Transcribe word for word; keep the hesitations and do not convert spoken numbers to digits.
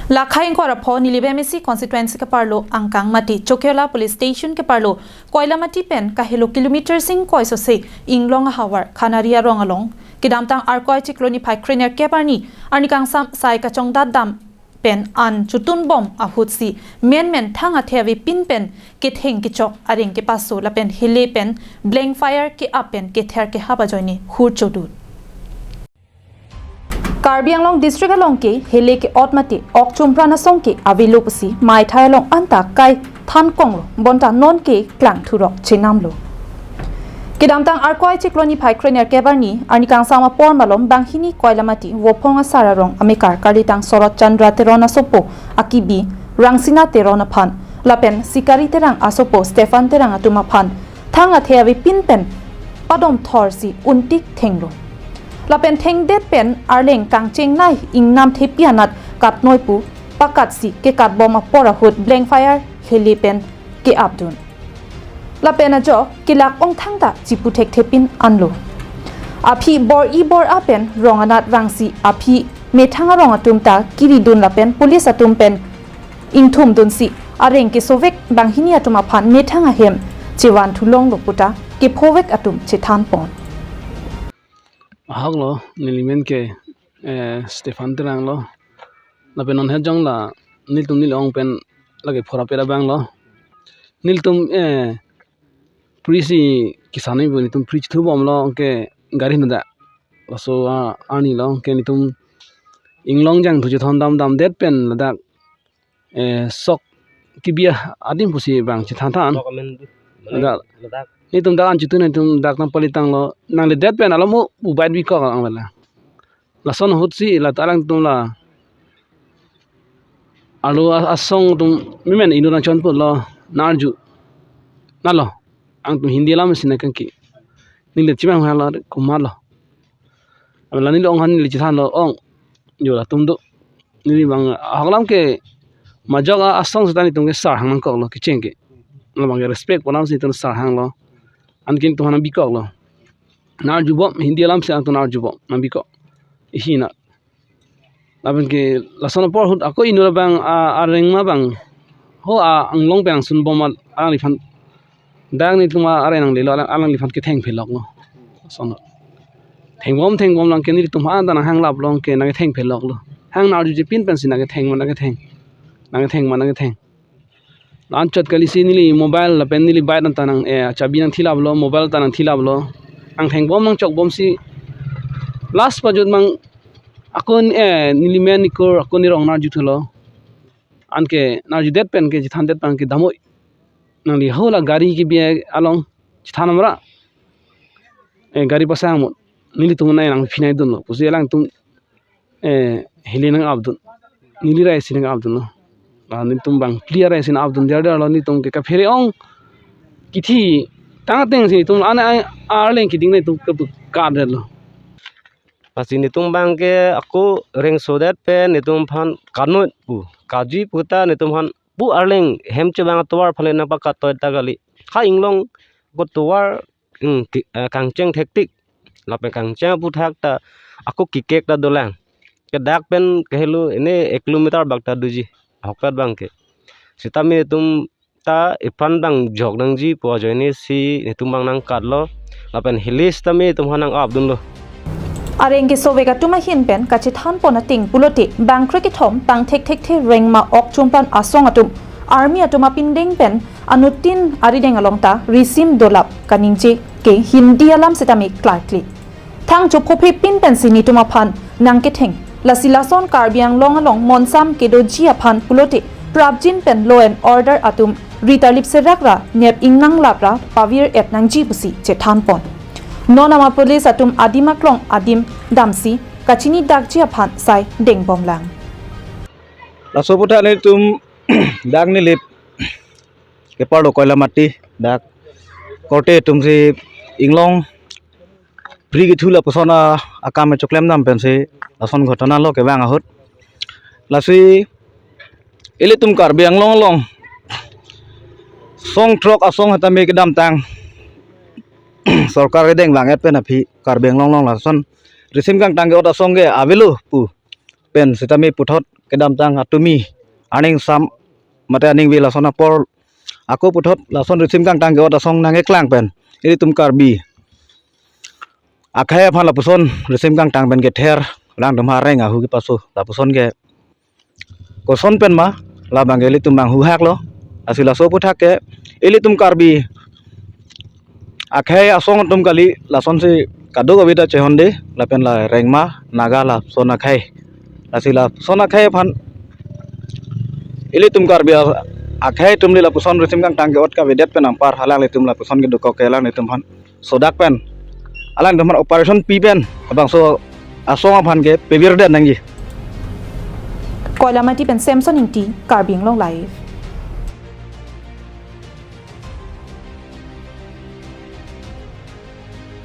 Lakhai ingkoi ra pho Nilip M A C constituency keparlo Angkang mate Chokiola police station keparlo Koilamati pen kahelo kilometer singkoi sose Inglong ahavar Khanari arong along kedamtang Arkoi chiklo niphai krenerkep arni arni kangsam sai kachongdat dam pen an chotun bom ahutsi menmen thang athe avepin pen ketheng kechok areng kepaso lapen hele pen blank fire ke-ap pen kether kehap ajoine hur chodut. Karbi Anglong district along ke hele ke-ot mate ok chumpran asong ke avelo pusi maithai along anta kai than konglo bonta non ke klang thurok chenamlo. Kedamtang Arkoi chiklo niphai krenerkep arni arni kangsam apor malom banghini Koilamati Vophong asar arong amekar karlitang Sorot Chandra Teron asopo akibi Rangsina Teron aphan lapen Sikari Terang asopo Stephan Terang atum aphan thang athe avepin pen padom thorsi untik thenglo. Lapen thengdet pen arleng kangchengnei ingnam thepi anat katnoi pu pakatsi kekatbom apor ahut blank fire hele pen ke-apdun. Lapen ajok kelak ongthang ta chipu thekthepin anlo. Aphi bor-i bor-a pen rong anat vangsi aphi methang arong atum ta kiridun lapen police atum pen ingthumdunsi areng kesovek banghini atum aphan methang ahem chevan thulonglo puta kephovek atum chethanpon. Ahok lo, nelimen ke, eh, Stephan Terang lo. Lapen non hejong la nelitum neli ong pen lake phora pera bang lo. Nelitum, eh, pri si kisane bu nelitum pri chithu bom lo ke gari nada. Laso, ah, arni lo ke nelitum Inglong jangthu chethon dam damdet pen ladak, eh, sok kibi adim pusi bang chethanthan. Sok amen du. Ladak. Ladak. Nelitum dak an chithu nelitum dak nang palitang lo. Nangledet pen alomo ubaid bikok ang bela. Lason ahutsi la ta alangtum la arlo a-, asong atum mimen inut nangchonputlo, nang-arju. Nalo, angtum Hindi alam si nangkangki. Neli chimang hala kumalo. Abang la neli ong han neli chethanlo ong. Jo latum do. Neli bang ahok alam ke majok a-, asong seta nelitum ke sir hang nangkoklo kecheng ke. Labang ke respect pu alam si nelitum sir hanglo. Anke nelitum han nangbikoklo. Nang-arju bom, Hindi alam si angtum nang-arju bom, nangbikok. Ihi na. Lapen ke lason apor ahut ako inut abang a, areng ma bang. Ho a, anglong pen angsun bom alangliphan. Dak nelitum a, areng nanglelo alang, alangliphan ketheng pheloklo. Lason. Thengbom thengbom lang ke nelitum ha ta nang hanglaplo ke nangketheng pheloklo. Hang nang-arjuje pin pensi nangketheng ma nangketheng. Nangketheng ma nangketheng. Anchot kali si neli mobile lapen neli bike anta nang, eh, chabi nangthilaplo, mobile ta nangthilaplo. Nangthengbom nangchokbomsi last pajut mang ako, eh, neli men nikur ako neli rong nang-arjuthulo. Anke nang-arjudet pen ke chethandet pen ke damoi. Nangli ho la gari kibi along chethan amra. Eh, gari pasang mo. Nelitum nai nangphinai dunlo. Pusi alangtum eh, hele nang-apdun. Neli rai si nang-apdunlo. Ah, nelitum bang phli arai si nang-apdun derdar lo nelitum ke kaphere ong. Kithi tang ateng si nelitum an, an, arleng keding nelitum ke pu kadetlo. Pasi nelitum bang ke ako rengsodet pen nelitum aphan kanut pu. Kaji puta nelitum aphan pu arleng hem chebang atovar phale nangpakatoi ta kali. Ha Inglong ako tovar, hmm, ki-, eh, kangcheng thektik. Lapen kangcheng aphuthak ta ako kikek ta dolang. Ke dak pen kahelo ene ek kilometer bak ta doji. Ahokpet bang ke. Sitame nelitum ta iphan bang jok nangji pu ajoine si nelitum bang nangkatlo. Lapen hele sitame nelitum aphan nang-apdunlo. Areng kesovek atum ahin pen kachethanpon ateng pulote bangkre kethom pangthekthekthe rengma ok chumpran asong atum army atum apindeng pen anuttin arideng along ta risim dolap kaningje ke Hindi alam sitame klarkli. Thang chophophe pin pensi nelitum aphan nangketheng. Lasi lason Karbi Anglong along monsam kedoji aphan pulote prapjin pen law and order atum ritarlip serak ra nep ingnanglap ra pavir-et nangji pusi chethanpon. Non ama police atum adim aklong adim damsi kachinidakji aphan sai dengbomlang. Laso aphuthak nelitum dak Nilip keparlo Koilamati dak korte atum si Inglong pri kethu lapuson a, akam choklem dam pensi lason ghotona lo kevang ahut. Lasi ilitum Karbi Anglong along song throk asong sitame kedamtang sorkar kedeng vang-et pen aphi Karbi Anglong along lason risim kangtang ke-ot asong ke avelo pu pen sitame puthot kedamtang atumi aning sam mate aning ve lason apor ako puthot lason risim kangtang ke-ot asong nangkeklang pen ilitum Karbi akhei aphan lapuson risim kangtang pen kether alangtum areng ahu kepaso lapuson ke koson pen ma labang ke ilitum bang huhak lo. Lasi laso aphuthak ke ilitum Karbi akhei asong atum kali lasonsi kadokave ta chehonde lapen la rengma Naga lason akhei. Lasi lason akhei aphan ilitum Karbi a- akhei atum le lapuson risim kangtang ke-ot kavedet pen anpar alanglitum lapuson kedokok ke alanglitum aphan sodak pen alanglitum aphan operation pi pen labangso asong aphan ke pevirdet nangji. Koilamati pen Samson Ingti, Karbi Anglong Live.